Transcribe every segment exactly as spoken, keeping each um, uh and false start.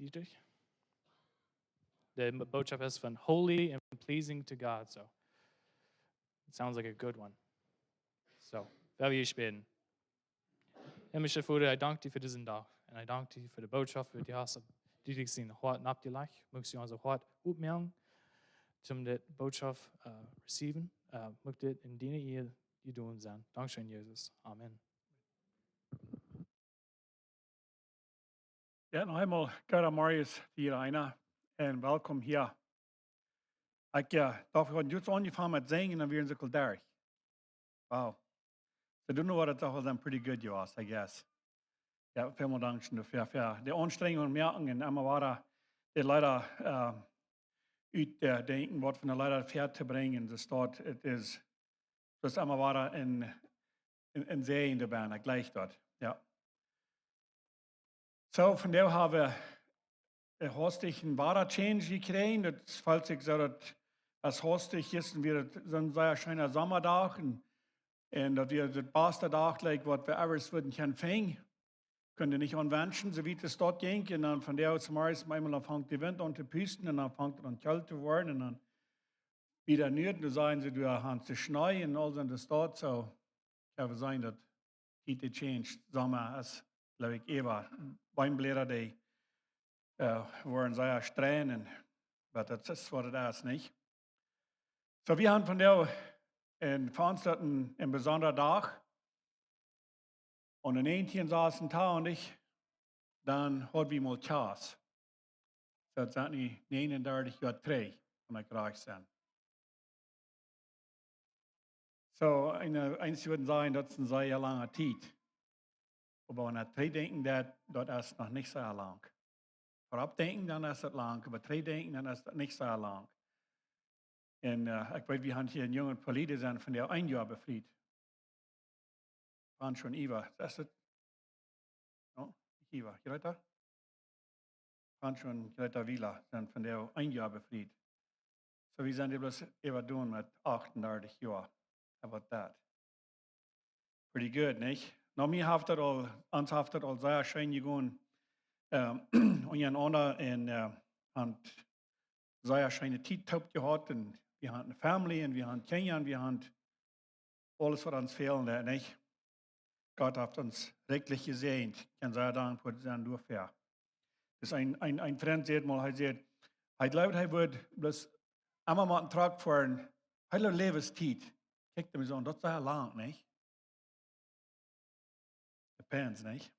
Dietrich. De Botschaft es von holy and pleasing to God. So, it sounds like a good one. So, well wie bäden. Himmlischer Voda, ekj dank die fa disen Dach. Un ekj dank die fa de Botschaft, waut du hast, Dietrich sien Hoat oppjelajcht. Muchst du ons Hoat opmoaken, om de Botschaft, äh, receiven. Äh, mucht dit en diene Ea jedonen sennen. Dankscheen, Jesus. Amen. Jo, noch eemol, goodemorjes, hia eena, un welkom hia. Ekj, äh, doa haud wie jrod aunjefongen met sinjen un wie sent aul derch. Wow. See doonen waut daut, daut haft dan pretty good jewast, I guess. Jo, välmol dankscheen doafäa, fa de Aunstrenjungen moaken un emma wada de Leeda, äh, ut, äh, denkjen, waut fa de Leeda väatobrinjen. Daut es, daut es, daut es emma wada een, een, een Säajen doabie, ekj jleich daut. Jo. So, vondoag hab wie, äh, hastich een Wada-Change jekjräajen. Daut felt sikj soo, daut es hastich, jistren wia daut soon sea scheena Sommardach un, un daut wia de baste Dach, like, waut wie ever wudden kjennen finjen. Kunn nich aunwenschen, soo wiet de Staut jinkj. Un dan vondoag zemorjes met eemol dan fangt de Wint aun to pusten un dan fangt et aun kjelt to woaren un dan wada nu, dan sajen see, doa haft et jeschneet un aules en de Staut. So, jo, wie seenen daut heat change, Somma es, jleew ekj, äwa. Beem Bläda, dee, äh, woaren sea strenj un, but daut es waut et es, nich? So, wie haben vondoag een, fa ons daut een, een besondra Dach. Un en näajentieen sasuntachentich, dan haud wie mol Kjast. Daut sent nu näajenundartich Joa trigj, wan ekj rajcht sie. So, een, äh, eenje wudden sajen, daut es een sea langa Tiet. Oba wan wie trigj denkjen, daut, daut es noch nich sea lang. Verut denkjen, dan es et lang, oba trigj denkjen, dan es et nich sea lang. Un, äh, ekj weet, wie haben hia een jungen Polit, dee es vondoag een Joa befriet. Pancho un Iva, es et? No, Iva, Greta? Pancho un Greta Wieler sent vondoag een Joa befriet. So, wie sent bloos äwa doonen met achtundartich Joa. How about that? Pretty good, nich? No, mie haft daut aul, ons haft daut aul sea scheen jegonen, ähm, unjarenaunda un, äh, haben sea scheene Tiet toop jehaut un wie haben eene Family un wie haben Kjinja un wie haben aules waut ons fälen deed, nich? Gott haft ons rikjlich jesäajent. Ekj sie sea dankboa doafäa. Daut es een, een, een Frint säd mol, hee säd, hee jleewd, hee wudd bloos emol met een Truck foaren, hee jleewd Läwenstiet. Kjikjt mie soo aun, daut es sea lang, nich? Depends, nich?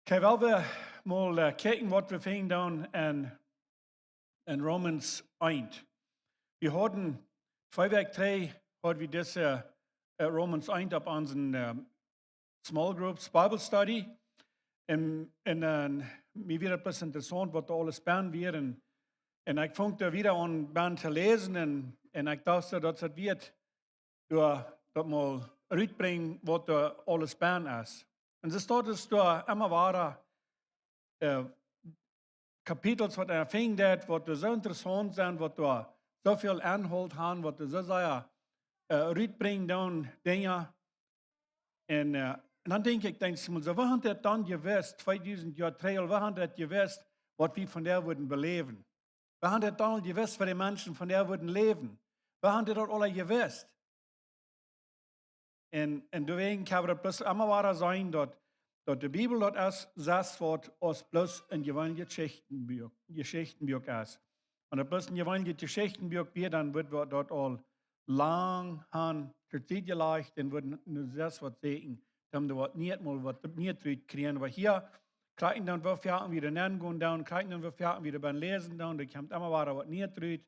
Okay, well wie mol, äh, kjikjen, waut wie finjen dan en, en Romans eent. Wie hauden twee Wäakj trigj, haud wie dise, äh, Romans eent opp onse, äh, small groups Bible study. Un, un, äh, mie wia daut bloos interessaunt, waut doa aules bie wia. Un, un ekj funk doa wada aun bie to läsen un, un ekj docht soo, daut es wieet, doa daut mol rutbrinjen, waut doa aules bie es. Un soo steit et doa emma wada, äh, Kapitels, waut eena finjen deit, waut doa soo interessaunt sent, waut doa soo väl Enhault haben, waut doa soo sea, äh, rutbrinjen doonen, Dinja. Un, äh, un dan denkj ekj, denkj ekj mie soo, woo haud daut dan jewist, tweedusent Joa trigj, woo haud daut jewist, waut wie vondoag wudden beläwen? Woo haud daut dan jewist, woo de Menschen vondoag wudden läwen? Woo haud daut aula jewist? Un, un doawäajen kjenn wie daut bloos emma wada seenen, daut, daut de Bibel daut es, sest waut aus bloos een jeweenlichet Jeschichtenbuak, Jeschichtenbuak es. Wan daut bloos een jeweenlichet Jeschichtenbuak wia, dan wudd wie daut aul lang han to Sied jelajcht un wudden nu sest waut sieekjen, dan doa waut nich mol waut nich trigj kjrieen. Oba hia, krakjt dan woo foaken wie doa nenn gonen dan, krakjt dan woo foaken wie doa bie läsen dan, doa kjemt emma wada waut nich trigj.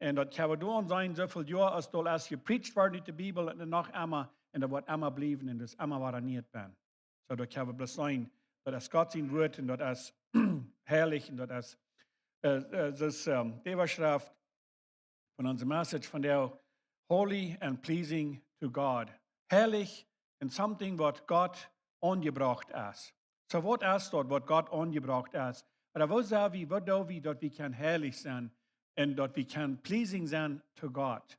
Un daut kjenn wie doaraun seenen, soo väl Joa aus daut aul es jepreacht worden ut de Bibel un noch emma, un daut woat emma bliewen un daut es emma wada nich bie. So, daut kjenn wie bloos seenen, daut es Gott sien Wort un daut es heilich un daut es, äh, äh, daut es, ähm, de Äwaschreft von onse Message vondoag, Holy and Pleasing to God. Heilich un something waut Gott aunjebrocht es. So, waut es daut, waut Gott aunjebrocht es? Ooda woo sent wie, waut doo wie, daut wie kjennen heilich sennen un daut wie kjennen pleasing sennen to God?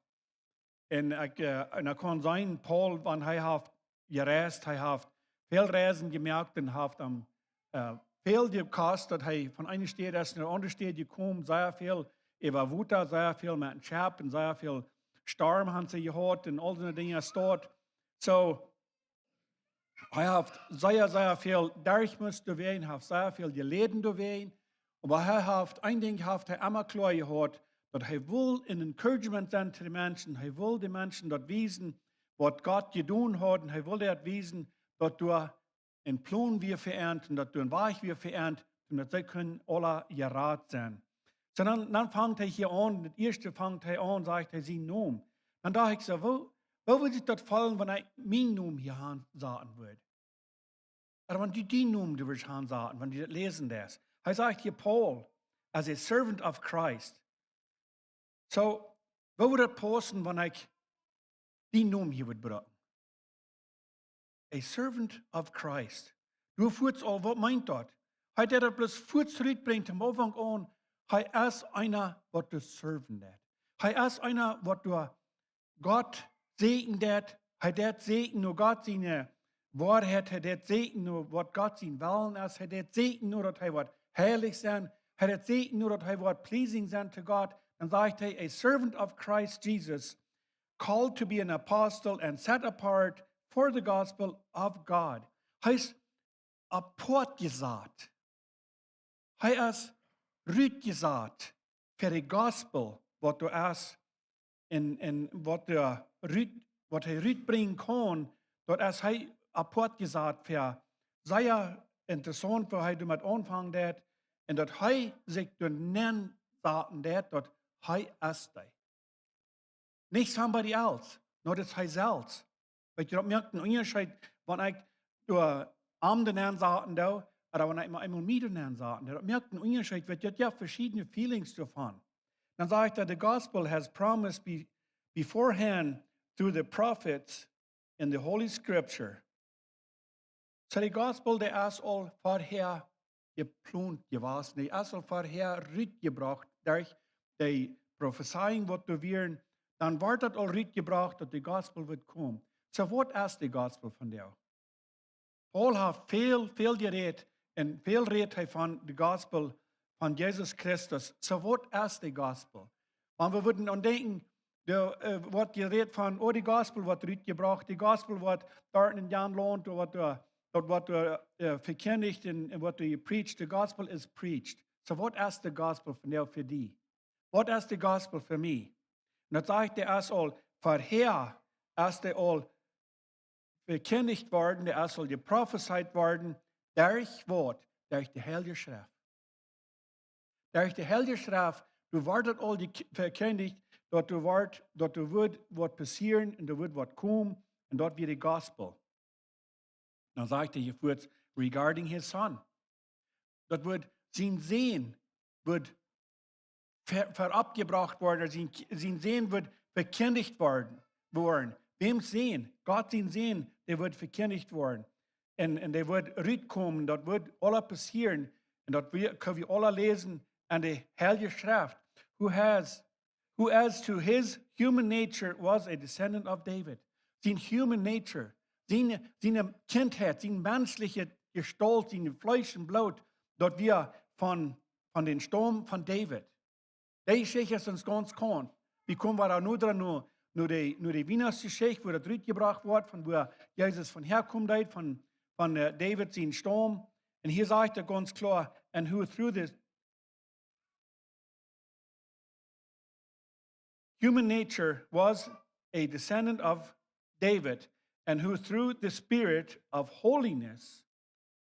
Un ekj, äh, un ekj kaun seenen, Paul, wan hee haft jereist, hee haft väl Reisen jemoakt un haft am, äh, väl jekost, daut hee von eene Städ es no de aundre Städ jekomen, sea väl äwa Wota, sea väl met een Schepp un sea väl Storm haft hee jehaut un aul soone Dinja. Soo, hee haft sea, sea väl derch must doawäajen, haft sea väl jeläden doawäajen. Oba hee haft, een Dinkj haft hee emma kloa jehaut, daut hee wull een Encouragement sennen to de Menschen. Hee wull de Menschen daut wiesen, waut Gott jedonen haud. Un hee wull daut wiesen, daut doa een Plon wia fa an un daut doa een Wajch wia fa an, un daut see kunnen aula jerat sennen. Soo dan, dan fangt hee hia aun, daut ieeschte fangt hee aun, sajcht hee sienen Nomen. Dan docht ekj soo, woo, woo wudd sikj daut feelen, wan ekj mienen Nomen hia hansaten wudd? Ooda wan du dienen Nomen doa wurscht hansaten, wan du daut läsen deist. Hee sajcht hia, Paul, as a servant of Christ. Soo, woo wudd daut paussen, wan ekj dienen Nomen hia wudd brucken? A servant of Christ. Du fuats aul, waut meent daut? Hee deit daut bloos fuats trigj brinjen, aum Aunfank aun. Hee es eena, waut doa serven deit. Hee es eena, waut doa Gott säajnen deit. Hee deit säajnen no Gott siene Woarheit. Hee deit säajnen no waut Gott sien Wellen es. Hee deit säajnen no daut hee woat heilich sennen. Hee deit säajnen no daut hee woat pleasing sennen to Gott. Dan sajcht hee, a servant of Christ Jesus, called to be an apostle and set apart for the gospel of God. Hee es apoat jesat. Hee es rutjesat fa de Gospel, waut doa es, un, un waut doa rut, waut hee rutbrinjen kaun, daut es hee apoat jesat fa. Sea interessaunt, woo hee doamet aunfangen deit, un daut hee sikj doa nenn saten deit, daut hee es dee. Nich somebody else, nor daut hee selfst. Weetst, daut moakt een Unjascheet, wan ekj doa am doa nenn saten doo, ooda wan ekj mau eemol mie doa nenn saten doo. Daut moakt een Unjascheet, weetst, daut jeft veschiedne feelings doavon. Dan sajcht hee, the gospel has promised be, beforehand through the prophets in the Holy Scripture. Soo de Gospel, dee es aul verhäa jeplont jewast, dee es aul verhäa rutjebrocht derch de Profezeiungen, waut doa wieren, dan wort daut aul rutjebrocht, daut de Gospel wudd komen. Soo waut es de Gospel vondoag? Paul haft väl, väl jerät un väl rät hee von de Gospel von Jesus Christus. Soo waut es de Gospel? Wan wie wudden aun denkjen, doa, äh, woat jerät von, oh, de Gospel woat rutjebrocht, de Gospel woat doa en jan Launt, doa woat, äh, daut woat, äh, äh, vekjindicht un, un woat doa jepreacht. De Gospel is preached. Soo waut es de Gospel vondoag fa die? Waut es de Gospel fa mie? Un daut sajcht, dee es aul verhäa, es dee aul vekjindicht worden, dee es aul jeprofezeit worden, derch waut? Derch de Heilje Schreft. Derch de Heilje Schreft, doa wort daut aul jek-, vekjindicht, daut doa wort, daut doa wudd waut passieren un doa wudd waut komen un daut wia de Gospel. Dan sajcht hee hia fuats, regarding his son. Daut wudd sien Sän wudd ver-, verabjebrocht worden, sien K-, sien Sän wudd vekjindicht worden, worden. Wäms Sän? Gott sien Sän, dee wudd vekjindicht worden. Un, un dee wudd rutkomen, daut wudd aula passieren. Un daut wie, kjenn wie aula läsen en de Heilje Schreft. Who has, who as to his human nature was a descendant of David. Sien human nature, siene, siene Kjintheit, sien menschliche Jestault, sien Fleesch un Bloot, daut wia von, von dän Staum von David. Dee Jeschicht es ons gaunz bekaunt. Wie komen wada nu dran, no, no de, no de Wienachtsjeschicht, wua daut rutjebrocht woat, von wua Jesus von häakomen deed, von, von, äh, David sien Staum. Un hia sajcht hee gaunz kloa, and who through this human nature was a descendant of David, and who through the Spirit of holiness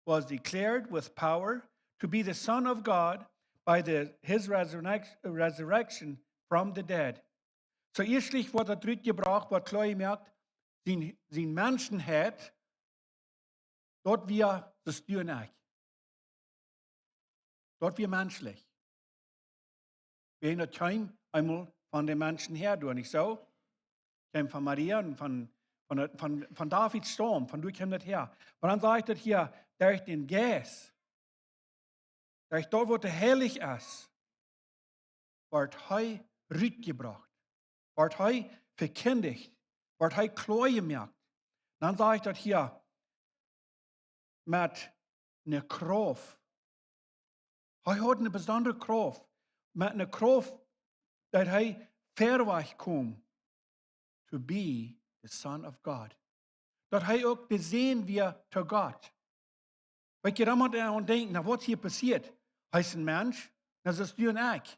was declared with power to be the Son of God by the, his resurrec-, resurrection from the dead. Soo ieeschtlich woat daut rutjebrocht, woat kloa jemoakt, sien, sien Menschenheit, daut wia, daut wia nich. Daut wia menschlich. Wäajen daut kjeem eemol von de Menschen häa, doa nich soo? Kjeem von Maria un von, von, von, von David sien Staum, von doa kjeem daut häa. Oba dan sajcht daut hia, derch dän Jeist, derch daut waut heilich es, wort hee rutjebrocht, wort hee vekjindicht, wort hee kloa jemoakt. Dan sajcht daut hia, met eene Krauft, Hee haud eene besondre Krauft, met eene Krauft, daut hee verwoat kjeem to be the Son of God. Daut hee uk de Sän wia to Gott. Weet jie, dan mott eena aun denkjen, na, waut hia passieet. Hee es een Mensch, daut es du un ekj.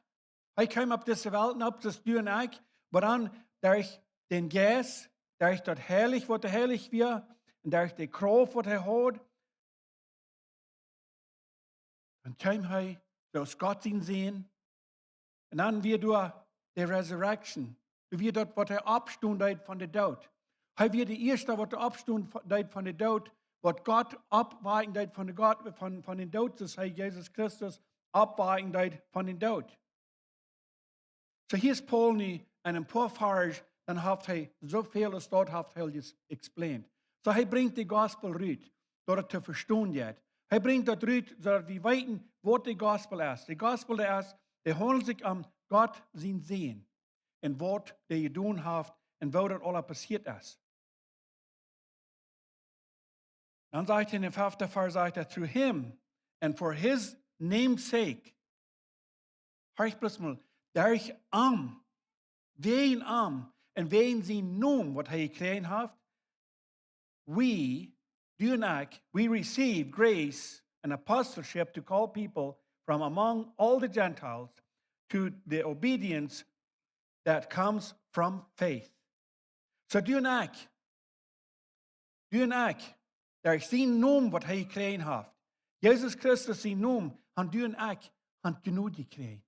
Hee kjeem opp dise Welt nopp, daut es du un ekj, oba dan derch dän Jeist, derch daut Heilich, waut hee heilich wia, un derch de Krauft, waut hee haud, dan kjeem hee soo aus Gott sien Sän. Un dan wia doa de Resurrection. Doa wia daut, waut hee oppstonen deed von dän Doot. Hee wia de ieeschta, waut oppstonen deed von dän Doot, waut Gott oppwakjen deed von dän Gott, von, von dän Doot, soo aus hee Jesus Christus oppwakjen deed von dän Doot. Soo hia es Paulus nu en een poa Varsch, dan haft hee soo väl aus daut haft hee jes explained. Soo hee brinjt de Gospel rut, daut et to vestonen jeit. Hee brinjt daut rut, soo daut wie weeten, waut de Gospel es. De Gospel es, dee haundelt sikj om Gott sien Sän un waut dee jedonen haft un woo daut aula passieet es. Dan sajcht hee en dän feften Varsch, sajcht hee, through him and for his name's sake. Horch bloos mol, derch am, wäajen am un wäajen sien Nomen, waut hee jekjräajen haft, we, du un ekj, we receive grace and apostleship to call people from among all the Gentiles to the obedience that comes from faith. Soo du un ekj, du un ekj, derch sien Nomen, waut hee jekjräajen haft, Jesus Christus sien Nomen, han du un ekj, han Jnod jekjräajen.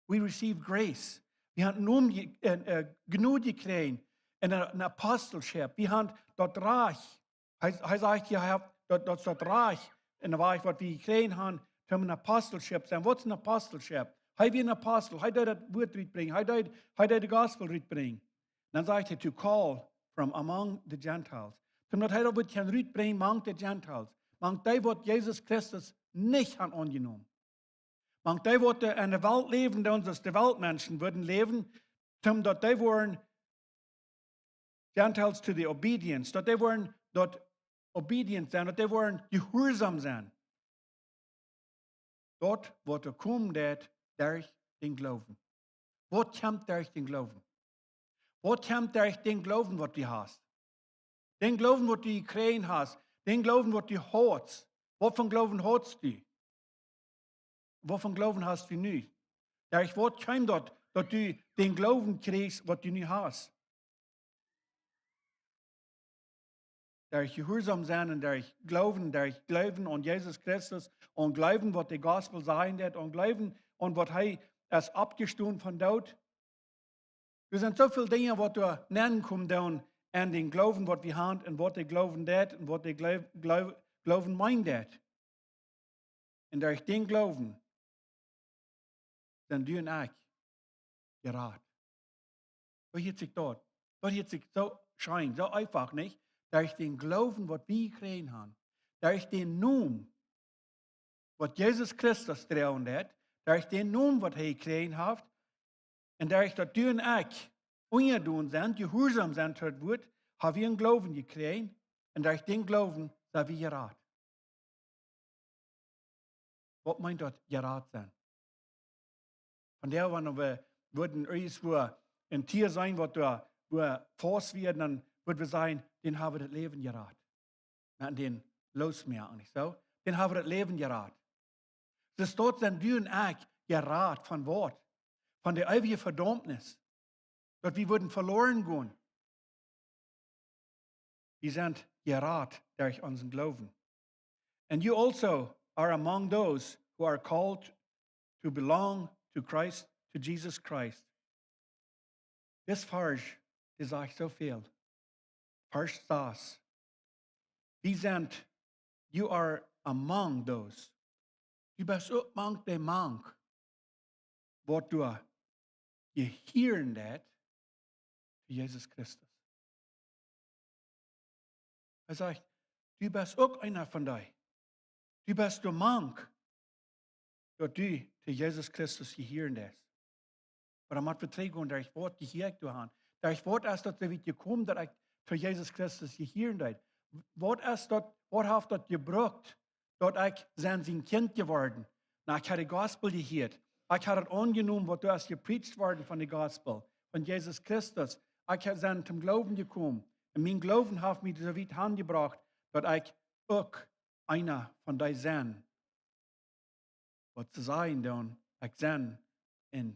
We receive grace. Wie han Nomen je-, äh, äh, Jnod jekjräajen un een, een Apostelschap. Wie han daut Rajcht. Hee, hee sajcht hia, hee haft daut, daut es daut Rajcht un de Wajch, waut wie jekjräajen han, om een Apostelschap sennen. Waut es een Apostelschap? Hee wia een Apostel. Hee deed daut Wuat rutbrinjen. Hee deed, hee deed de Gospel rutbrinjen. Dan sajcht hee, to call from among the Gentiles. Om daut hee daut Wuat kaun rutbrinjen mank de Gentiles. Mank dee, waut Jesus Christus nich han aunjenomen. Mank dee, waut en de Welt läwen, dan soo aus de Weltmenschen wudden läwen, om daut dee wudden Gentiles to the obedience, daut dee wudden daut obedient sennen, daut dee wudden jehuarsaum sennen. Daut, waut doa kjemt, daut derch dän Gloowen. Waut kjemt derch dän Gloowen? Waut kjemt derch dän Gloowen, waut du hast? Dän Gloowen, waut du jekjräajen hast, dän Gloowen, waut du hast. Waut fa Gloowen hast du? Waut fa Gloowen hast du nu? Derch waut kjemt daut, daut du dän Gloowen kjrichst, waut du nu hast? Derch jehuarsaum sennen un derch Gloowen, derch Gloowen aun Jesus Christus un Gloowen, waut de Gospel sajen deit, un Gloowen aun waut hee es oppjestonen vom Doot. Doa sent soo väl Dinja, waut doa nenkomen doonen aun dän Gloowen, waut wie han, un waut de Gloowen deit, un waut de Gloo-, Gloo-, Gloowen meent deit. Un derch dän Gloowen sent du un ekj jerat. Woo hieet sikj daut? Daut hieet sikj soo scheen, soo eefach, nich? Derch dän Gloowen, waut wie jekjräajen han. Derch dän Nomen, waut Jesus Christus droagen deit, derch dän Nomen, waut hee jekjräajen haft, un derch daut du un ekj unjadon sent, jehuarsaum sent to daut Wuat, ha wie een Gloowen jekjräajen, un derch dän Gloowen sent wie jerat. Waut meent daut, jerat sennen? Vondoag, wan wie wudden irjentwua een Tia seenen, waut doa, wua faust wia, dan wudden wie sajen, dän hab wie daut Läwen jerat. Met dän loosmoaken, nich soo? Dän hab wie daut Läwen jerat. Soo daut sent du un ekj jerat von waut? Von de eewje Vedaumnis. Daut wie wudden veloaren gonen. Wie sent jerat derch onsen Gloowen. And you also are among those who are called to belong to Christ, to Jesus Christ. Dis Varsch, dee sajcht soo väl. Varsch sas. Wie sent, you are among those. Du best uk mank dee mank, waut doa jehieren deit to Jesus Christus. Hee sajcht, du best uk eena von dee. Du best doa mank, daut du to Jesus Christus jehieren deist. Oba dan mott wie trigj gonen, derch waut jehia ekj doa han? Derch waut es daut soo wiet jekomen, daut ekj to Jesus Christus jehieren deed? Waut es daut, waut haft daut jebrukt, daut ekj sie sien Kjint jeworden? Na, ekj ha de Gospel jehieet. Ekj ha daut aunjenomen, waut doa es jepreacht worden von de Gospel, von Jesus Christus. Ekj ha, sie toom Gloowen jekomen. Un mien Gloowen haft mie soo wiet hanjebrocht, daut ekj uk eena von dee sie, waut see sajen doonen, ekj sie een,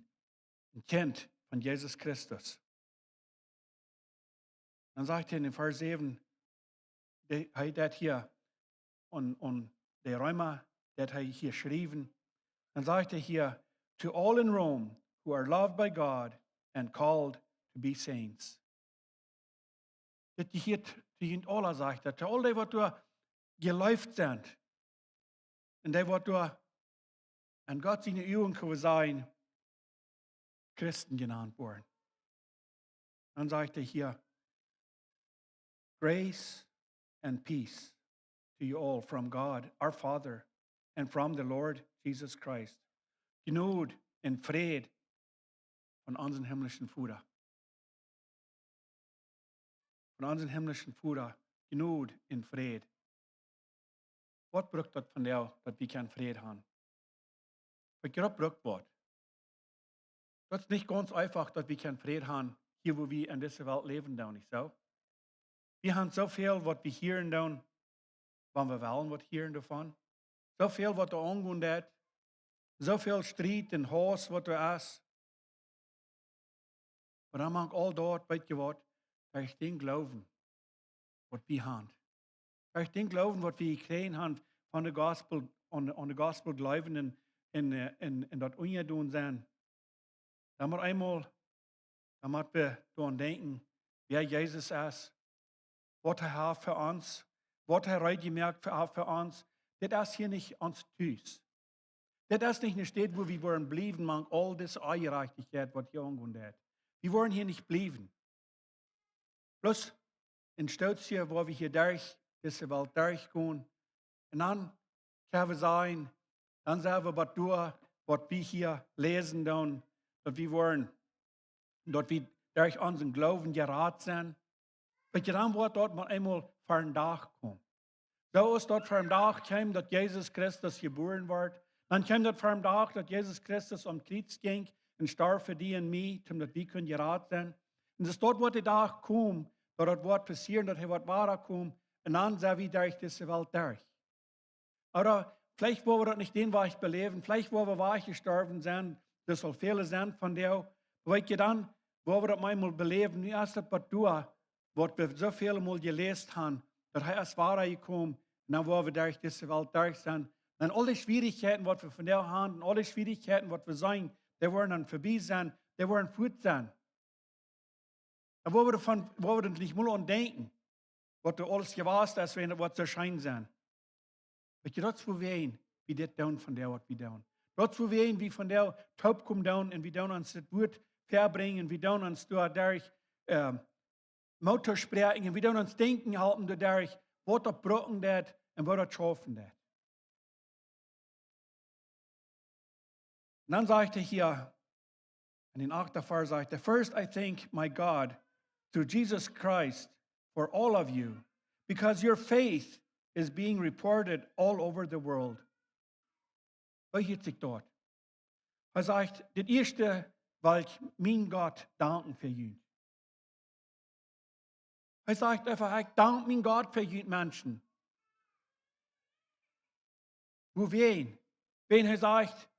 een Kjint von Jesus Christus. Dan sajcht hee en Varsch säwen, dee, hee deit hia aun, aun de Reema, deit hee hia schriewen. Dan sajcht hee hia, "To all in Rome who are loved by God and called to be saints." Dit jehieet to junt aula, sajcht hee, to aul dee, waut doa jeleeft sent. Un dee, waut doa en Gott siene Uagen, kjenn wie sajen, Christen jenant woaren. Dan sajcht hee hia, "Grace and peace to you all from God, our Father, and from the Lord Jesus Christ." Jnod un Fräd von onsen himmlischen Voda. Von onsen himmlischen Voda, Jnod un Fräd. Waut brukt daut vondoag, daut wie kjennen Fräd haben? Waut jrod brukt waut? Daut es nich gaunz eefach, daut wie kjennen Fräd haben, hia, woo wie en dise Welt läwen doonen, nich soo? Wie haben soo väl, waut wie hieren doonen, wan wie wellen waut hieren doavon. Soo väl, waut doa aungonen deit. Soo väl Striet un Hauss, waut doa es. Oba dan mank aul daut, weet jie waut, derch dän Gloowen, waut wie haben. Derch dän Gloowen, waut wie jekjräajen haben von de Gospel, aun, aun de Gospel jleewen un, un, äh, un, un daut unjadon sennen. Dan mau eemol, dan mott wie doaraun denkjen, wäa Jesus es, waut hee haft fa ons, waut hee reed jemoakt fa, fa ons. Dit es hia nich ons Tus. Dit es nich eene Städ, wua wie woaren bliewen, mank aul dise Onjerajchtichkjeit, waut hia aungonen deit. Wie woaren hia nich bliewen. Bloos een Stootje, wua wie hia derch dise Welt derchgonen. Un dan kjenn wie sajen, dan sent wie waut doa, waut wie hia läsen doonen, daut wie woaren, daut wie derch onsen Gloowen jerat sent. Weet jie, dan woat daut mau eemol ver dän Dach komen. Soo aus daut ver dän Dach kjeem, daut Jesus Christus jebuaren wort. Dan kjeem daut ver dän Dach, daut Jesus Christus aum Kjriez jinkj un storf fa die un mie, toom daut wie kunnen jerat sennen. Un soo daut woat de Dach komen, daut daut woat passieren, daut hee woat wada komen. Un dan sent wie derch dise Welt derch. Oba veleicht woa wie daut nich dän Wajch beläwen, veleicht woa wie wajchjestorwen sennen, daut saul väle sennen von dee. Weet jie, dan woa wie daut mau eemol beläwen. Nu es daut waut doa, waut wie soo väle Mol jeläst haben, daut hee es wada jekomen, un dan woa wie derch dise Welt derch sennen. Dan aul dee Schwierichkjeiten, waut wie vondoag haben, un aul dee Schwierichkjeiten, waut wie seenen, dee woaren dan verbie sennen, dee woaren fuat sennen. Dan woa wie doavon, woa wie doa nich mol aun denkjen, waut doa aules jewast es, wan daut woat soo scheen sennen. Weet jie, daut es wuarom wie dit doonen vondoag, waut wie doonen. Daut es wuarom wie vondoag toopkomen doonen un wie doonen ons dit Wuat väabrinjen, wie doonen ons doaderch, ähm, Moot toospräakjen un wie doonen ons denkjen halpen doaderch, waut daut brucken deit un waut daut schaufen deit. Un dan sajcht hee hia, en dän achten Varsch sajcht hee, "First I thank my God through Jesus Christ for all of you, because your faith is being reported all over the world." Woo hieet sikj daut? Hee sajcht, daut ieeschte well ekj mienen Gott danken fa junt. Hee sajcht eefach, ekj dank mienen Gott fa junt Menschen. Wuarom? Wiels hee sajcht,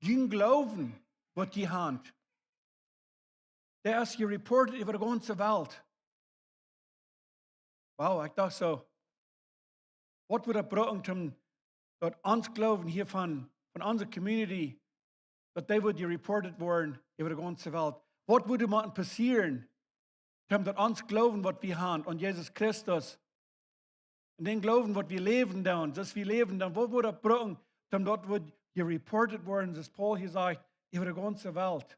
jun Gloowen, waut jie haben, dee es jereportet äwa de gaunze Welt. Wow, ekj docht soo, waut woat daut brucken, om daut ons Gloowen hia von, von onse community, daut dee woat jereportet woaren äwa de gaunze Welt? Waut wudd motten passieren, om daut ons Gloowen, waut wie haben aun Jesus Christus, un dän Gloowen, waut wie läwen doonen, soo aus wie läwen doonen, waut woat daut brucken, om daut woat jereportet woaren, soo aus Paul hia sajcht, äwa de gaunze Welt?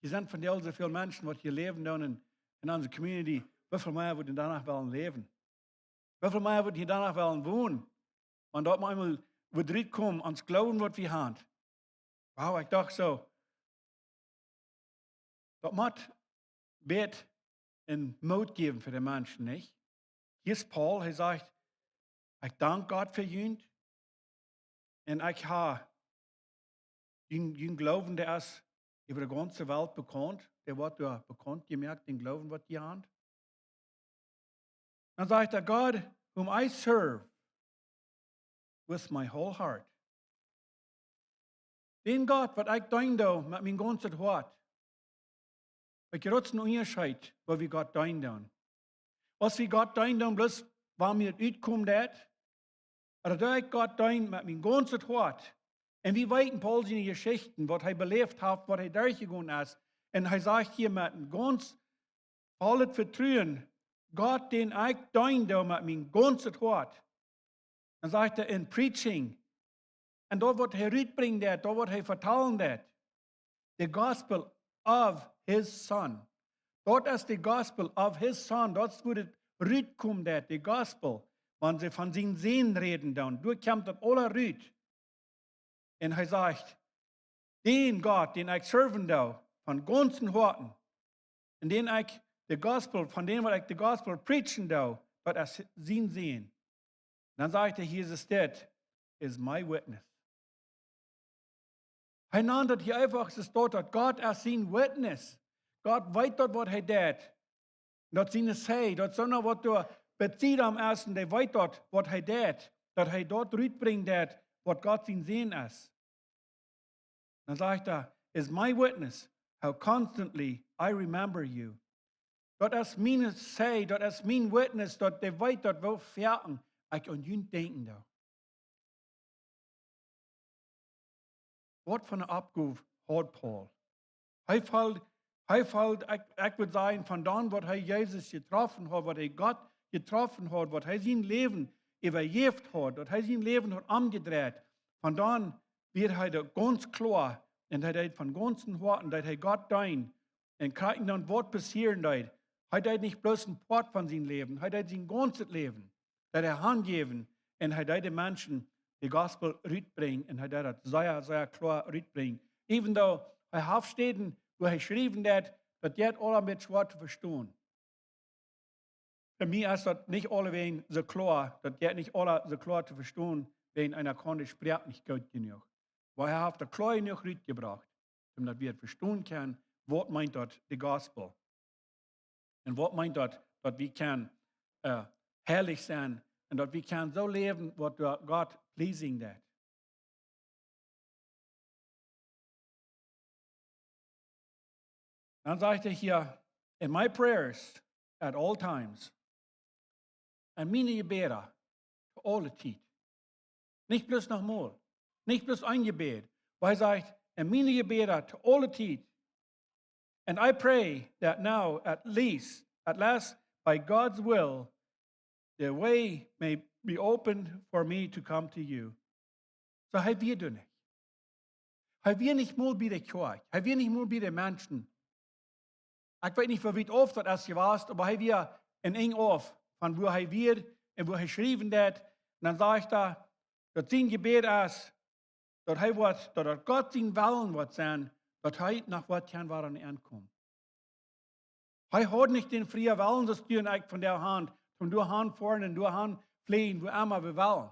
Hia sent vondoag soo väl Menschen, waut hia läwen doonen en, en onse community. Woo väl mea wudden doa noch wellen läwen? Woo väl mea wudden hia doa noch wellen wonen? Wan daut mau eemol wudd rutkomen, ons Gloowen, waut wie haben. Wow, ekj docht soo, daut mott Moot un Moot jäwen fa de Menschen, nich? Hia es Paul, hee sajcht, ekj dank Gott fa junt, Un ekj ha, jun, jun Gloowen, dee es äwa de gaunze Welt bekaunt, dee woat doa bekaunt jemoakt, dän Gloowen waut jie han. Dan sajcht hee: "God, whom I serve with my whole heart." Dän Gott, waut ekj deenen doo met mien gaunzet Hoat. Ekj rutsen Unjascheet, woo wie Gott deenen doonen. Aus wie Gott deenen doonen, bloos wan mie daut utkomen deit, ooda doo ekj Gott deenen met mien gaunzet Hoat. Un wie weeten Paul siene Jeschichten, waut hee beläft haft, waut hee derchjegonen es. Un hee sajcht hia met een gaunz vollet Vetruen: "Gott, dän ekj deenen doo met mien gaunzet Hoat." Dan sajcht hee: "In preaching." Un daut waut hee rutbrinjen deit, daut waut hee vetalen deit, the gospel of his son. Daut es the gospel of his son. Daut es woo daut rutkomen deit, the gospel. Wan see von sienen Sän räden doonen, doa kjemt daut aula rut. Un hee sajcht: "Dän Gott, dän ekj serven doo, von gaunzen Hoaten, un dän ekj the gospel, von dän waut ekj the gospel preachen doo, daut es sien Sän." Dan sajcht hee: "Jesus, dit is my witness." Hee nant daut hia eefach, es daut, daut Gott es sien witness. Gott weet daut, waut hee deit. Daut sien Sän, daut soona waut doa bie am es, un dee weet daut, waut hee deit. Daut hee daut rutbrinjen deit, waut Gott sien Sän es. Dan sajcht hee: "Is my witness how constantly I remember you." Daut es mien Sän, daut es mien witness, daut dee weet, daut woo foaken ekj aun junt denkjen doo. Waut fa eene Oppgow haud Paul? Hee foll, hee foll, ekj, ekj wudd sajen, von dan waut hee Jesus jetroffen haud, waut hee Gott jetroffen haud, waut hee sien Läwen äwajäft haud, daut hee sien Läwen haud omjedreit, von dan wia hee doa gaunz kloa, un hee deed von gaunzen Hoaten, deed hee Gott deenen, un krakjt dan waut passieren deed. Hee deed nich bloos een Poat von sien Läwen, hee deed sien gaunzet Läwen, deed hee hanjäwen, un hee deed de Menschen the gospel rutbrinjen, un hee deed daut sea, sea kloa rutbrinjen. Even though hee haud Städen, wua hee schriewen deed, daut jeit aula een bät schwoa to vestonen. Fa mie es daut nich aulawäajen soo kloa, daut jeit nich aula soo kloa to vestonen, wan eena kaun de Sproak nich goot jenuach. Oba hee haft daut kloa jenuach rutjebrocht, om daut wie vestonen kjennen, waut meent daut, the gospel. Un waut meent daut, daut wie kjennen, äh, heilich sennen, un daut wie kjennen soo läwen, waut doa Gott pleasing deit. Dan sajcht hee hia: "In my prayers at all times." En miene Jebäda to aule Tiet. Nich bloos noch mol. Nich bloos een Jebäd. Oba hee sajcht: "En miene Jebäda to aule Tiet. And I pray that now, at least, at last, by God's will, the way may be opened for me to come to you." Soo, hee wia doa nich. Hee wia nich mol bie de Kjoakj. Hee wia nich mol bie de Menschen. Ekj weet nich, woo wiet auf daut es jewast, oba hee wia een Enj auf von wua hee wia un wua hee schriewen deed. Un dan sajcht hee, daut sien Jebäd es, daut hee woat, daut daut Gott sien Wellen woat sennen, daut hee noch woat kjennen woaren aunkomen. Hee haud nich dän frieen Wellen, soo aus du un ekj vondoag han, toom doa han foaren un doa han fleajen, wua emma wie wellen.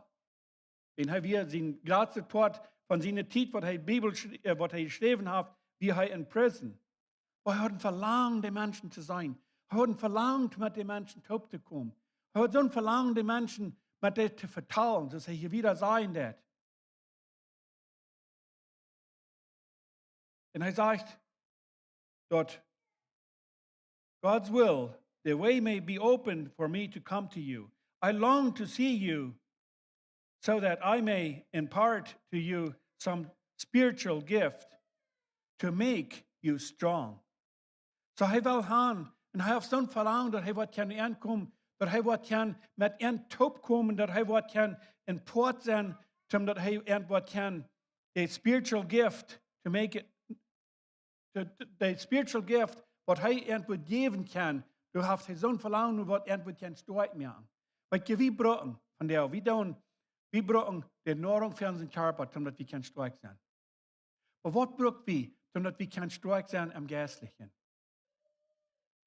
Un hee wia sien jratstet Poat von siene Tiet, waut hee Bibel schrie-, äh, waut hee jeschräwen haft, wia hee en prison. Oba hee haud een Velangen, de Menschen to seenen. Hee haud een Velangen, met de Menschen toop to komen. Hee haud soon Velangen, de Menschen met dee to vetalen, soo aus hee hia wieda sajen deed. Un hee sajcht daut, "God's will, the way may be opened for me to come to you. I long to see you so that I may impart to you some spiritual gift to make you strong." Soo, hee well han, un hee haft soon Velangen, daut hee woat kjennen aunkomen, daut hee woat kjennen met an toop komen, daut hee woat kjennen een Poat sennen, toom daut hee an woat kjennen, the spiritual gift to make it, the, the spiritual gift, waut hee an woat jäwen kjennen, doa haft hee soon Velangen, waut an woat kjennen stoakj moaken. Waut wie brucken vondoag, wie doonen, wie brucken de Noarunk fa onsen Kjarpa, toom daut wie kjennen stoakj sennen. Oba waut bruck wie, toom daut wie kjennen stoakj sennen em Jeistlichen?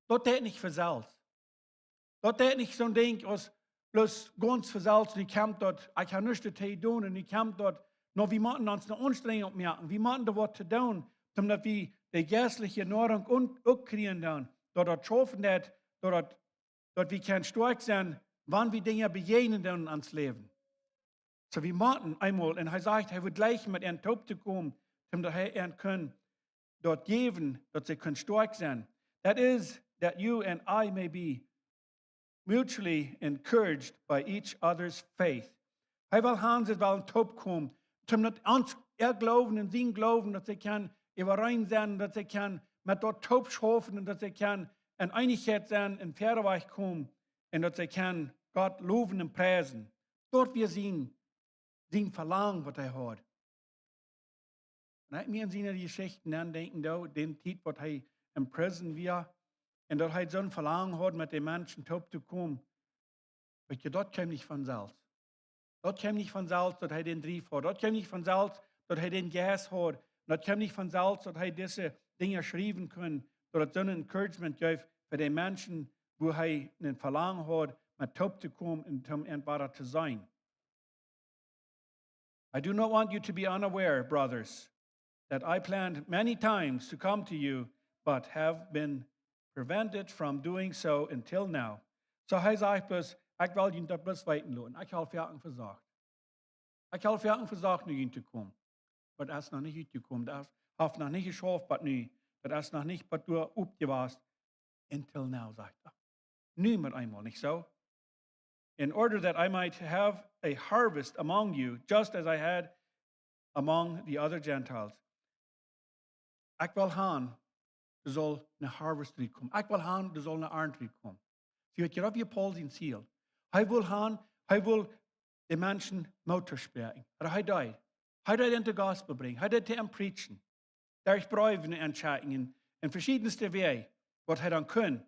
Daut deit nich von selfst. Daut deit nich soon Dinkj aus bloos gaunz von selfst, nu kjemt daut, ekj hab nuscht to doonen, un nu kjemt daut, No, wie motten ons ne Aunstrenjunk moaken. Wie motten doa waut to doonen, daut wie de jeistliche Noarunk un-, uk kjrieen doonen. Daut daut schaufen deit, daut daut, daut wie kjennen stoakj sennen, wan wie Dinja bejäajnen doonen en ons Läwen. Soo, wie motten eemol, un hee sajcht, hee wudd jlikj met an toop to komen, om daut hee an kunn daut jäwen, daut see kunnen stoakj sennen. That is, that you and I may be mutually encouraged by each other's faith. Hee well han, see wellen toop komen, om daut ons äa Gloowen un sien Gloowen, daut see kjennen äwareen sennen, daut see kjennen met daut toop schaufen un daut see kjennen en Eenichkjeit sennen un wieda wajch komen un daut see kjennen Gott lowen un priesen. Daut wia sien, sien Velangen, waut hee haud. Un ekj mie aun siene Jeschichten aundenkjen doo, dän Tiet waut hee en prison wia, un daut hee soon Velangen haud, met de Menschen toop to komen. Weetst, daut kjeem nich von selfst. Daut kjeem nich von selfst, daut hee dän Drief haud. Daut kjeem nich von selfst, daut hee dän Jeist haud. Un daut kjeem nich von selfst, daut hee dise Dinja schriewen kunn, daut et soon Encouragement jeef fa de Menschen, wua hee een Velangen haud, met toop to komen un om an wada to seenen. I do not want you to be unaware, brothers, that I planned many times to come to you, but have been prevented from doing so until now. Soo hee sajcht bloos, ekj well junt daut bloos weeten loten. Ekj hab foaken vesocht. Ekj hab foaken vesocht, no junt to komen. Oba daut es noch nich utjekomen. Daut es, haft noch nich jeschauft, bat nu. Daut es noch nich bat doa oppjewast. Until now, sajcht hee. Nu met eemol, nich soo? In order that I might have a harvest among you, just as I had among the other Gentiles. Ekj well han, doa saul ne harvest rutkomen. Ekj well han, doa saul ne Arnt rutkomen. See, weetst, daut wia Paulus sien Ziel. Hee wull han, hee wull de Menschen Moot toospräakjen. Oba hee deed. Hee deed an de Gospel brinjen. Hee deed an preachen. Derch Breewen un Schekjen un, un veschiedne Wäaj, waut hee dan kunn.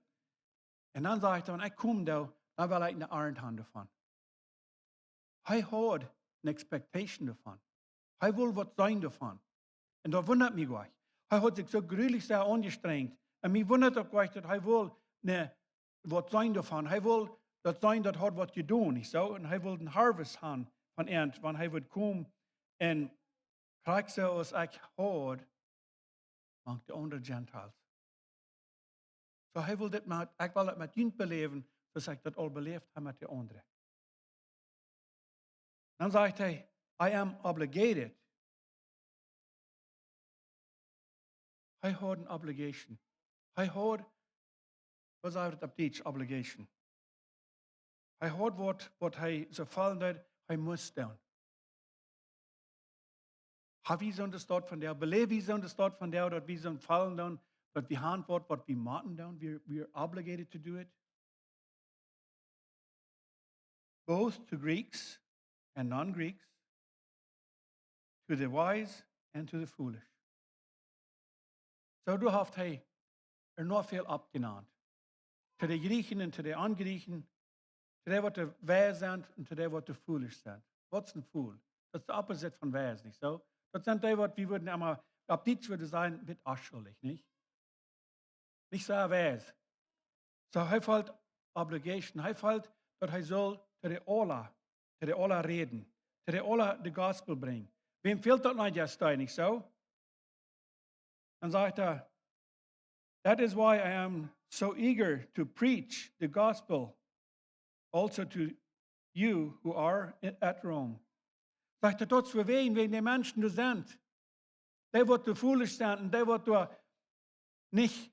Un dan sajcht hee, wan ekj kom doa, dan well ekj ne Arnt han doavon. Hee haud ne expectation doavon. Hee wull waut seenen doavon. Un daut wundat mie goanich. Hee haud sikj soo grulich sea aunjestrenjt. Un mie wundat uk goanich, daut hee wull ne, waut seenen doavon. Hee wull daut seenen, daut haud waut jedonen, nich soo? Un hee wull een harvest han von an, wan hee wudd komen. Un krakjt soo aus ekj haud mank de aundre Gentiles. Soo hee wull dit met, ekj well daut met junt beläwen, soo aus ekj daut aul beläft hab met de aundre. Dan sajcht hee, I am obligated. Hee haud ne obligation. Hee haud, waut sajcht daut opp Dietsch, obligation? Hee haud waut, waut hee soo fälen deed, hee must doonen. Hab wie soon Staut von dee, beläw wie soon Staut von dee, daut wie soon fälen doonen, daut wie han waut, waut wie motten doonen, we, we are obligated to do it. Both to Greeks and non-Greeks, to the wise and to the foolish. Soo, doa haft hee ea noch väl oppjenant. To de Jriechen un to de Onjriechen, to dee waut weis sent un to dee waut foolish sent. Waut es een fool? Daut es de opposite von weis, nich soo? Daut sent dee waut wie wudden emma, opp Dietsch wudd wie sajen, bät onschuldich, nich? Nich soo weis. Soo, hee felt obligation. Hee felt daut hee saul to dee aula, to dee aula räden, to dee aula de Gospel brinjen. Wäm fält daut noch, jast, nich soo? Dan sajcht hee, that is why I am so eager to preach the gospel also to you who are i-, at Rome. Sajcht hee, daut es wäajen, wäajen de Menschen doa sent. Dee waut foolish sent un dee waut doa nich,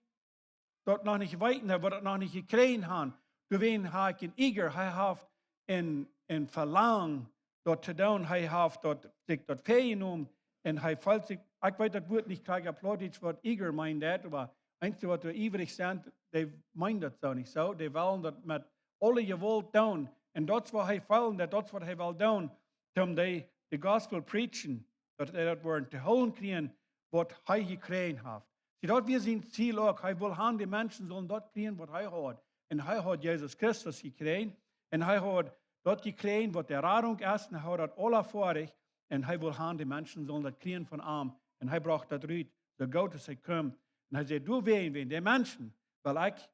daut noch nich weeten, dee waut daut noch nich jekjräajen han. Doawäajen hab ekj een eager, hee haft een, een Velangen, daut to doonen. Hee haft daut, sikj daut väajenomen. Un hee felt sikj, ekj weet daut Wuat nich krakjt opp Plautdietsch, waut eager meent daut, oba eenje waut doa iewrich sent, dee meenen daut soo, nich soo? Dee wellen daut met aule Jewault doonen. Un daut es waut hee felt, daut, daut es waut hee well doonen, om dee, de Gospel preachen, daut dee daut woaren to hoolen kjrieen, waut hee jekjräajen haft. See, daut wia sien Ziel uk. Hee wull han, de Menschen sullen daut kjrieen, waut hee haud. Un hee haud Jesus Christus jekjräajen. Un hee haud daut jekjräajen, waut de Radunk es. Un hee haud daut aula foadich. Un hee wull han, de Menschen sullen daut kjrieen von am. Un hee brocht daut rut, soo goot aus hee kunn. Un hee säd, doawäajen, wäajen de Menschen, well ekj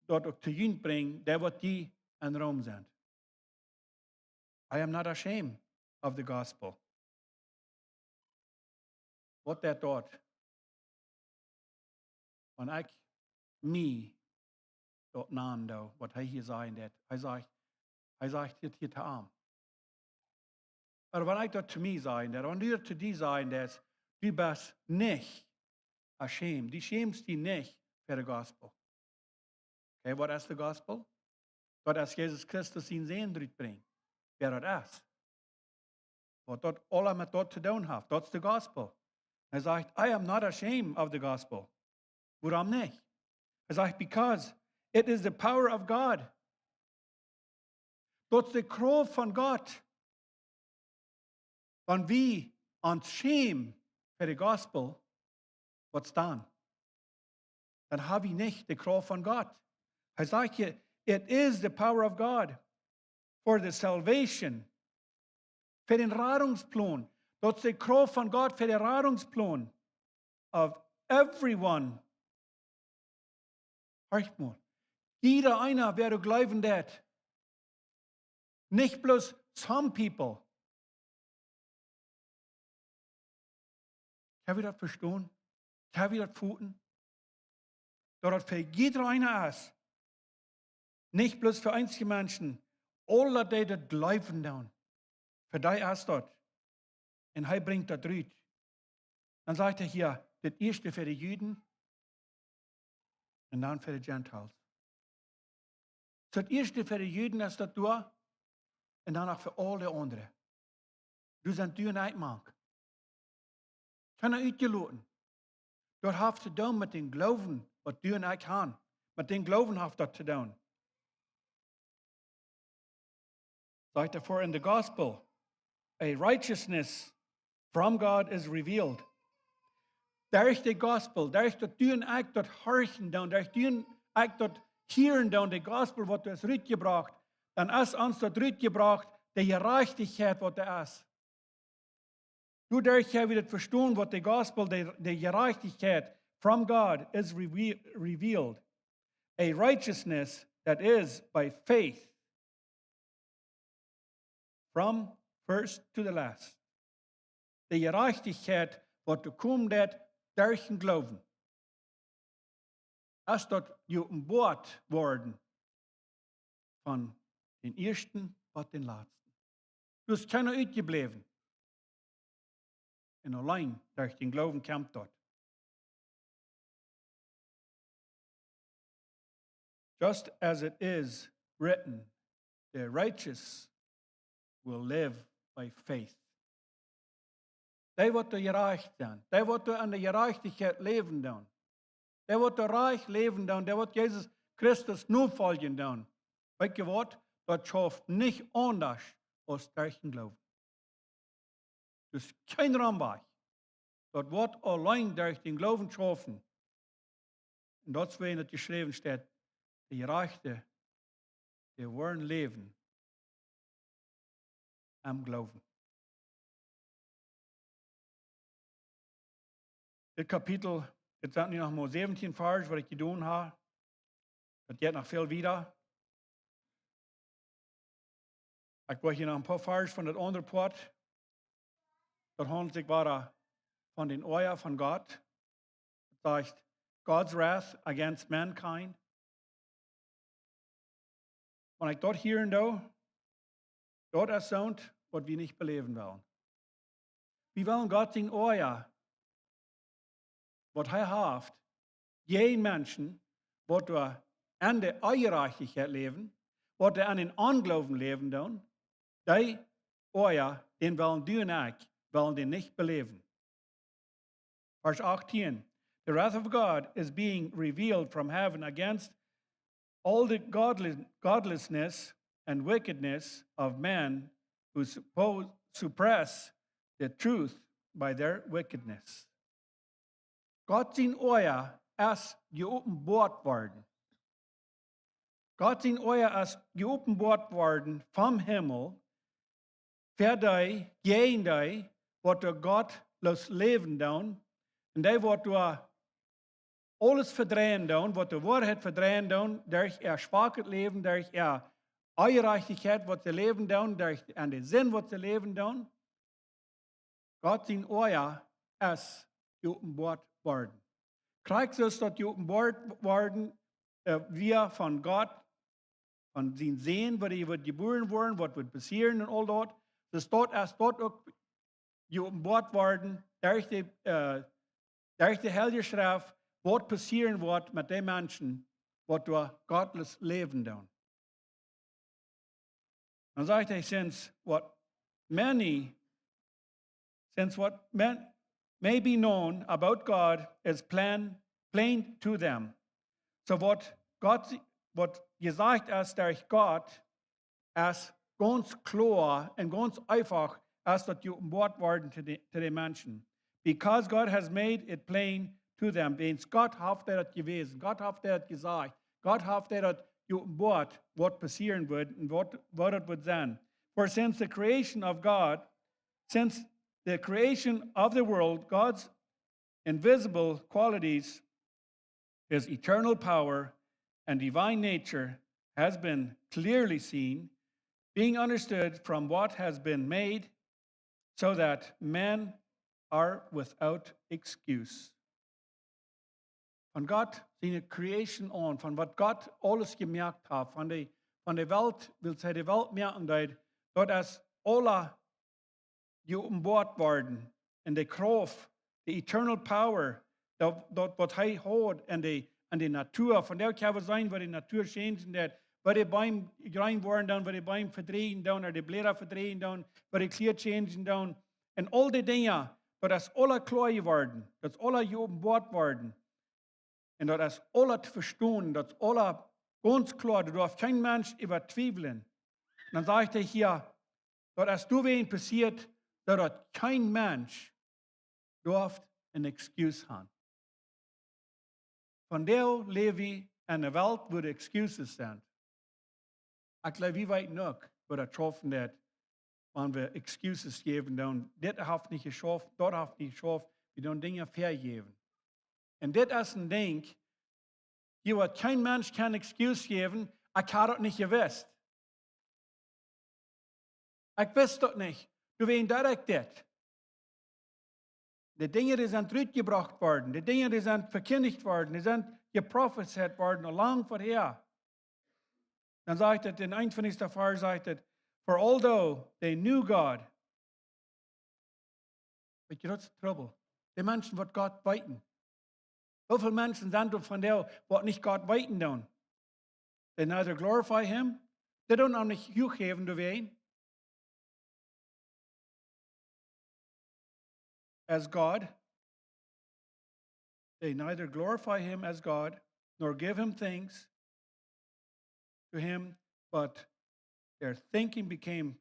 daut uk to junt brinjen, dee waut hia en Rom sent. I am not ashamed of the gospel. Waut deit daut? Wan ekj mie daut nanen doo, waut hee hia sajen deit. Hee sajcht, hee sajcht hia, hia to am. Oba wan ekj daut to mie sajen doo, wan du daut to die sajen deist, du best nich ashamed. Du schämst die nich fa de gospel. Okay, waut es de gospel? Daut es Jesus Christus sien Sän rutbrinjen. Wäa daut es. Waut daut aules met daut to doonen haft. Daut es de gospel. Hee sajcht, "I am not ashamed of the gospel." Wuarom nich? Hee sajcht, "Because it is the power of God." Daut es de Krauft von Gott. Wan wie ons schämen fa de gospel, waut dan? Dan ha wie nich de Krauft von Gott. Hee sajcht hia, "It is the power of God for the salvation." Fa dän Radungsplon. Daut es de Krauft von Gott fa dän Radungsplon of everyone. Horch mol. Jieda eena, wäa doa jleewen deit. Nich bloos some people. Kjenn wie daut vestonen? Kjenn wie daut foten? Daut daut fa jieda eena es. Nich bloos fa eensje Menschen. Aule, dee daut jleewen doonen. Fa dee es daut. Un hee brinjt daut rut. Dan sajcht hee hia, daut ieeschte fa de Juden un dan fa de Gentiles. Daut ieeschte fa de Juden es daut doa un dan uk fa aul de aundre. Doa sent du un ekj mank. Kjeena utjeloten. Daut haft to doonen met dän Gloowen, waut du un ekj han. Met dän Gloowen haft daut to doonen. Sajcht hee, "For in the gospel, a righteousness from God is revealed." Derch de gospel, derch daut du un ekj daut horchen doonen, derch du un ekj daut hieren doonen, de gospel, waut doa es rutjebrocht, dan es ons daut rutjebrocht, de Jerajchtichkjeit, waut doa es. Doaderch ha wie daut vestonen, waut de gospel, de, de Jerajchtichkjeit from God is reve-, revealed. A righteousness that is by faith. From first to the last. De Jerajchtichkjeit, waut doa kjemt, daut derch dän Gloowen. Es daut jeopenboat worden von dän ieeschten bat dän latsten. Doa es kjeena utjebläwen. Un auleen derch dän Gloowen kjemt daut. Just as it is written, "The righteous will live by faith." Dee, waut doa jerajcht sent, dee, waut doa aun de Jerajchtichkjeit läwen doonen, dee, waut doa rajcht läwen doonen, dee, waut Jesus Christus nofoljen doonen, weet jie waut? Daut schauft nich aundasch aus derch dän Gloowen. Doa es kjeen Romwajch. Daut woat auleen derch dän Gloowen schaufen. Un daut es, woo daut jeschräwen steit, de Jerajchte, dee woaren läwen em Gloowen. Dit Kapitel, dit sent nu noch mau säwentieen Varsch, waut ekj jedonen ha. Daut jeit noch väl wieda. Ekj well hia noch een poa Varsch von daut aundre Poat. Daut haundelt sikj wada von dän Oaja von Gott. Daut sajcht, "God's wrath against mankind." Wan ekj daut hieren doo, daut es soont, waut wie nich beläwen wellen. Wie wellen Gott sien Oaja, waut hee haft, jäajen Menschen, waut doa aun de Onjerajchtichkjeit läwen, waut doa aun dän Ongloowen läwen doonen, dee Oaja, dän wellen du un ekj, wellen dän nich beläwen. Verse eighteen, "The wrath of God is being revealed from heaven against all the godly-, godlessness and wickedness of men who suppo-, suppress the truth by their wickedness." Gott sien Oaja es jeopenboat worden. Gott sien Oaja es jeopenboat worden vom Himmel, fa dee, jäajen dee, waut doa gottlos läwen doonen, un dee, waut doa aules vedreien doonen, waut de Woarheit vedreien doonen, derch äa schwakjet Läwen, derch äa Onjerajchtichkjeit, waut see läwen doonen, derch, aun de Sind, waut see läwen doonen. Gott sien Oaja es jeopenboat worden. Krakjt soo aus daut jeopenboat worden, äh, wia von Gott, von sien Sän, woo hee wudd jebuaren woaren, waut wudd passieren un aul daut. Soo daut es daut uk jeopenboat worden derch de, äh, derch de Heilje Schreft, waut passieren woat met dee Menschen, waut doa gottloos läwen doonen. Dan sajcht hee, since what many, since what men, may be known about God is plain, plain to them. Soo waut Gott, waut jesajcht es derch Gott, es gaunz kloa un gaunz eefach, es daut jeopenboat worden to de, to de Menschen. Because God has made it plain to them. Wiels Gott haft daut jewäsen. Gott haft daut jesajcht. Gott haft daut jeopenboat, waut passieren wudd un waut, waut daut wudd sennen. For since the creation of God, since the creation of the world, God's invisible qualities, his eternal power and divine nature has been clearly seen, being understood from what has been made, so that men are without excuse. Von Gott siene Creation aun, von waut Gott aules jemoakt haft, von de, von de Welt, wiels hee de Welt moaken deed, daut es aula jeopenboat worden. Un de Krauft, de eternal power, daut, daut waut hee haud en de, en de Natua, von doa kjenn wie seenen, woo de Natua changen deit, woo de Beem jreen woaren doonen, woo de Beem vedreien doonen, ooda de Bläda vedreien doonen, woo de Kjlia changen doonen. Un aul dee Dinja, daut es aula kloa jeworden, daut es aula jeopenboat worden. Un daut es aula to vestonen, daut es aula gaunz kloa, doa darf kjeen Mensch äwa twiewlen. Dan sajcht hee hia, daut es doawäajen passieet, daut, daut kjeen Mensch darf een excuse haben. Vondoag läw wie en eene Welt, wua de excuses sent. Ekj jleew, wie weeten uk, woo daut schaufen deit, wan wie excuses jäwen, dan, dit haft nich jeschauft, daut haft nich jeschauft, wie dan Dinja väajäwen. Un dit es een Dinkj, hia woat kjeen Mensch kjennen excuse jäwen, ekj haud daut nich jewist. Ekj wist daut nich. Doawäajen deed ekj dit. De Dinja, dee sent rutjebrocht worden, de Dinja, dee sent vekjindicht worden, dee sent jeprofezeit worden, aul lang verhäa. Dan sajcht et en eenuntwintichsten Varsch, sajcht et, "For although they knew God," weet jie, daut es Trubbel. De Menschen, waut Gott weeten. Woo väl Menschen sent doa vondoag, waut nich Gott weeten doonen? They neither glorify him, dee doonen am nich huach jäwen doawäajen, as God. They neither glorify him as God, nor give him thanks to him, but their thinking became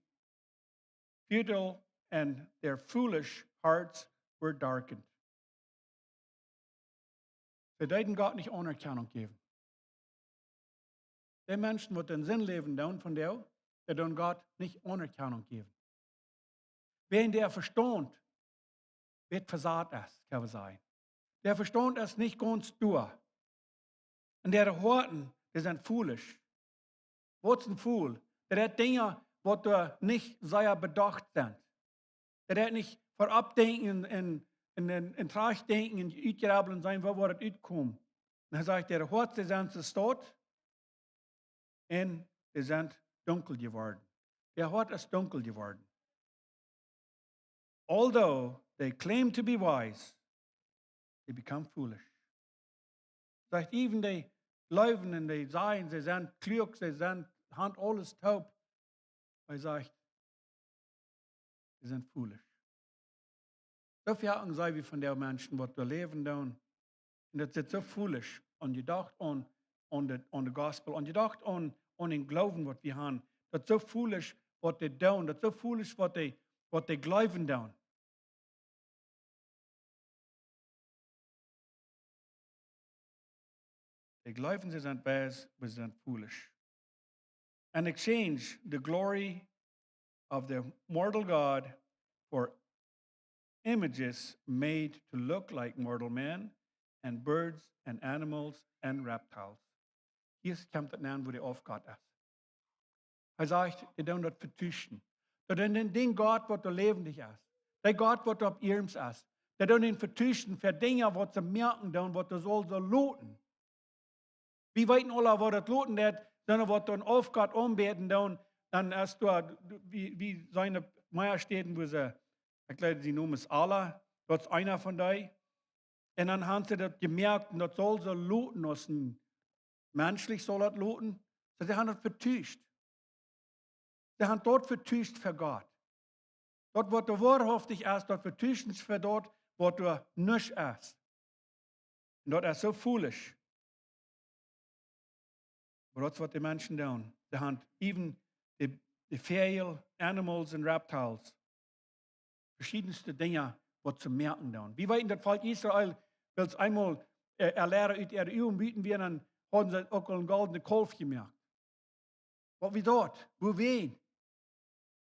futile, and their foolish hearts were darkened. See deeden Gott nich Aunerkjanunk jäwen. De Menschen, waut en Sind läwen doonen vondoag, dee doonen Gott nich Aunerkjanunk jäwen. Wäajen däa Vestaunt, waut vesat es, kjenn wie sajen. Däa Vestaunt es nich gaunz doa. Un däare Hoaten, dee sent foolish. Waut es een fool? Dee deit Dinja, waut doa nich sea bedocht sent. Dee deit nich verut denkjen un, un, un, un trajcht denkjen un utjrebblen sennen, woo woat et utkomen. Un hee sajcht, däare Hoaten, dee sent vestaunt un dee sent dunkel jeworden. Däa Hoat es dunkel jeworden. Although they claim to be wise, they become foolish. Sajcht, even dee jleewen un dee sajen, see sent kluak, see sent, han aules toop. Hee sajcht, see sent foolish. Soo väl sajen wie von de Menschen, waut doa läwen doonen. Un daut es soo foolish, aun jedocht aun, aun de, aun de Gospel, aun jedocht aun, aun dän Gloowen, waut wie han. Daut es soo foolish, waut dee doonen. Daut es soo foolish, waut dee, waut dee jleewen doonen. Dee jleewen, see sent weis, oba see sent foolish. And exchange the glory of the mortal God for images made to look like mortal men and birds and animals and reptiles. Hia kjemt et aun, woo de Aufgott es. Hee sajcht, dee doonen daut vetuschen. Daut dee dän, dän Gott, waut doa läwendich es, dee Gott, waut doa opp ieescht es, Dee doonen am vetuschen fa Dinja, waut see moaken doonen, waut dee saul soo loten. Wie weeten aula, waut daut loten deit, sent waut dee Aufgott aunbäden doonen. Dan es doa, wie, wie sent de mea Städen, wua see, ekj jleew, sien Nomen es Allah, daut es eena von dee. Un dan han see daut jemoakt un daut saul soo loten aus een menschlich saul daut loten. Soo, dee han daut vetuscht. Dee han daut vetuscht fa Gott. Daut, waut doa woarhauftich es, daut vetuschen see fa daut, waut doa nuscht es. Un daut es soo foolish. Oba daut es, waut de Menschen doonen. Dee han even de, de Väajel, animals un reptiles. Veschiedenste Dinja, waut see moaken doonen. Wie weeten, daut Volkj Israel, wiels eemol, äh, äa Liera ut äare Uagen buten wia, dan hauden see uk aul een goldnet Kaulf jemoakt. Waut wia daut? Wuarom?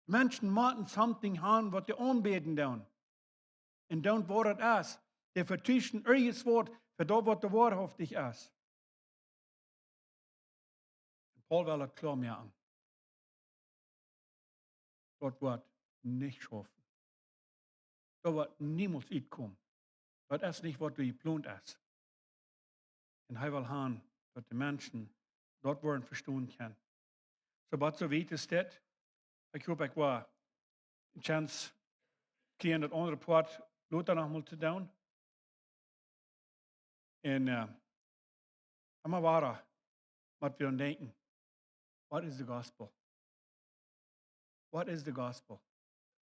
Menschen motten something han, waut see aunbäden doonen. Un doonen, waut daut es. Dee vetuschen irjent waut fa daut, waut doa woarhauftich es. Un Paulus well daut kloa moaken. Daut woat nich schaufen. Daut woat niemols utkomen. Daut es nich, waut doa jeplont es. Un hee well han, daut de Menschen daut woaren vestonen kjennen. Soo, waut soo wiet es dit. Ekj hop, ekj woa een chance kjrieen, daut aundre Poat lota noch mol to doonen. Un, äh, emma wada, waut wie aun denkjen. What is the gospel? What is the gospel?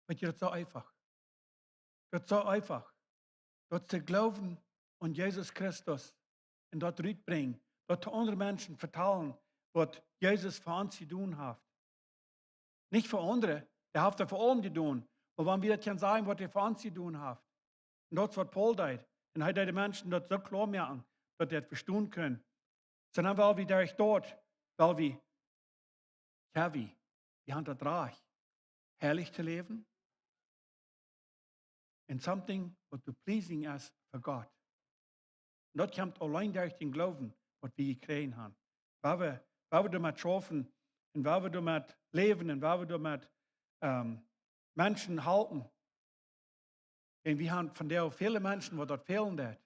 Weetst, daut es soo eefach. Daut es soo eefach. Daut to jleewen aun Jesus Christus un daut rutbrinjen, daut to aundre Menschen vetalen, waut Jesus fa ons jedonen haft. Nich fa aundre, hee haft daut fa aulem jedonen. Oba wan wie daut kjennen sajen, waut hee fa ons jedonen haft. Un daut es, waut Paulus deed. Un hee deed de Menschen daut soo kloa moaken, daut see daut vestonen kunnen. Soo dan, well wie derch daut, well wie, jo, wie, wie han daut Rajcht, heilich to läwen. Un something, waut doa pleasing es fa Gott. Un daut kjemt auleen derch dän Gloowen, waut wie jekjräajen han. Wua wie, wua wie doamet schaufen un wua wie doamet läwen un wua wie doamet, ähm, Menschen halpen. Un wie han vondoag väle Menschen, waut daut fälen deit.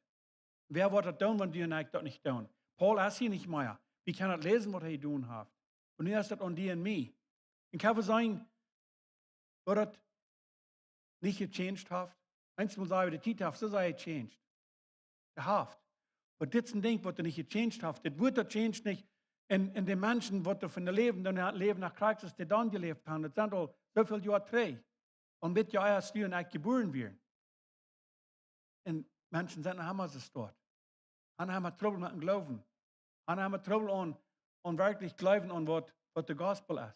Wäa woat daut doonen, wan du un ekj daut nich doonen? Paulus es hia nich mea. Wie kjennen daut läsen, waut hee jedonen haft. Un nu es daut aun die un mie. Un kaun et sennen, daut daut nich gechanged haft? Eemol saj wie, de Tiet haft, soo saj hee changed. Hee haft. Oba dit es een Dinkj, waut doa nich gechanged haft. Dit woat daut changed nich. Un, un de Menschen, waut doa von de läwen, dan läwen no Christus, dee dan jeläft han. Daut sent aul sooväl Joa trigj. Un dit Joa es, aus du un ekj jebuaren wieren. Un Menschen sent noch emma soo stoakj. An haben Trubbel met dän Gloowen. An haben Trubbel aun, aun werkjlich jleewen aun waut, waut de Gospel es.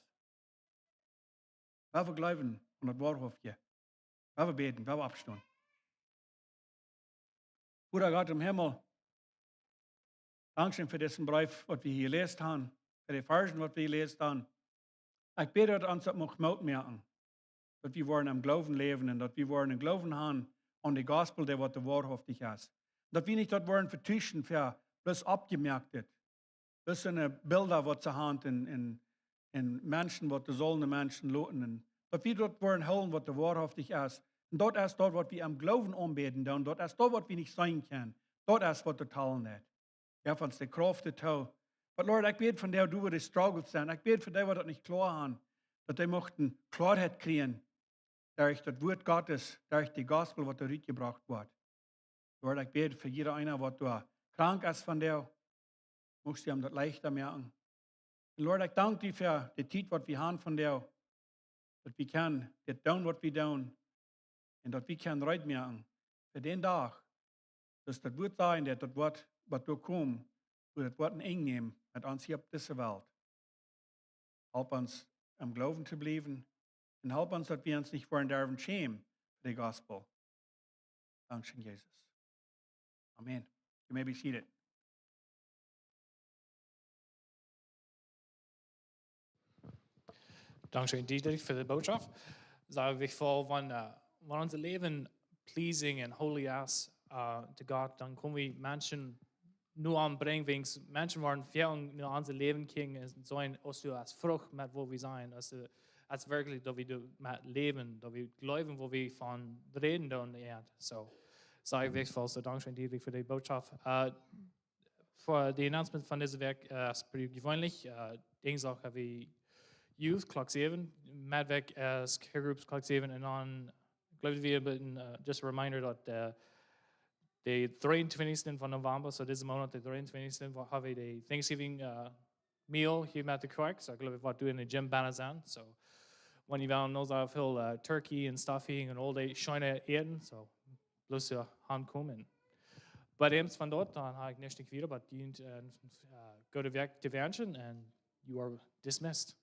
Wua wie jleewen aun daut Woarhauftje. Wua wie bäden, wua wie oppstonen. Voda Gott em Himmel, dankscheen fa disen Breef, waut wie hia jeläst han, fa de Varschen, waut wie jeläst han. Ekj bäd, daut ons daut mucht Moot moaken, daut wie woaren em Gloowen läwen un daut wie woaren een Gloowen han aun de Gospel, dee waut de woarhauftich es. Daut wie nich daut woaren vetuschen fa bloos oppjemoaktet. Daut sent, äh, Bilda, waut see han un, un, un Menschen, waut dee sullen de Menschen loten. Un daut wie daut woaren hoolen, waut de woarhauftich es. Un daut es daut, waut wie em Gloowen aunbäden doonen. Daut es daut, waut wie nich seenen kjennen. Daut es, waut doa talen deit. Jo, von de Krauft doatoo. Oba Lord, ekj bäd fa dee, waut doa de Struggles sent. Ekj bäd fa dee, waut daut nich kloa han, daut dee muchten Kloaheit kjrieen derch daut Wuat Gottes, derch de Gospel, waut doa rutjebrocht woat. Lord, ekj bäd fa jieda eena, waut doa krank es vondoag, muchst du am daut leichta moaken. Un Lord, ekj dank die fa de Tiet, waut wie han vondoag, daut wie kjennen dit doonen, waut wie doonen, un daut wie kjennen reed moaken fa dän Dach, daut daut Wuat sajen, daut daut Wuat, waut doa kjemt, wua daut Wuat een Enj nemt met ons hia opp dise Welt. Help ons em Gloowen to bliewen un help ons, daut wie ons nich woaren derwen schämen fa de Gospel. Dankscheen, Jesus. Amen. You may be seated. Dankscheen, Dietrich, fa de Bootschoft. Saj wie wan, äh, wan ons Läwen pleasing and holy es, äh, to Gott, dan kjenn wie Menschen no am brinjen, wiels Menschen woaren väl no ons Läwen kjikjen un seenen, aus du aus Frucht met waut wie sent, aus, äh, aus werkjlich, daut wie doamet läwen, daut wie jleewen, waut wie von räden doonen, jo. So, Saj ekj wajch, soo dankscheen Diederich fa de Bootschoft. Äh, fa de Announcement von dise Wäakj, äh, es bie jeweenlich, äh, Dinjsdach hab wie Youth, Klock säwen, Meddwäakj es Care Groups Klock säwen un dan, ekj jleew, wie haben, äh, just a reminder daut, äh, de dreeuntwintichsten von November, soo dise Moonat, de dreeuntwintichsten, hab wie de Thanksgiving, äh, Meal hia met de Kjoakj. Soo ekj jleew, waut doa en de gym bennen sent. Soo, wan jie wellen noch soo väl, äh, turkey un stuffing un aul dee scheene Äten, soo, bloos, äh, aunkomen. Oba eemol von doa, dan hab ekj nuscht wieda, oba dee, äh, äh, goode Wäakj to wenschen and you are dismissed.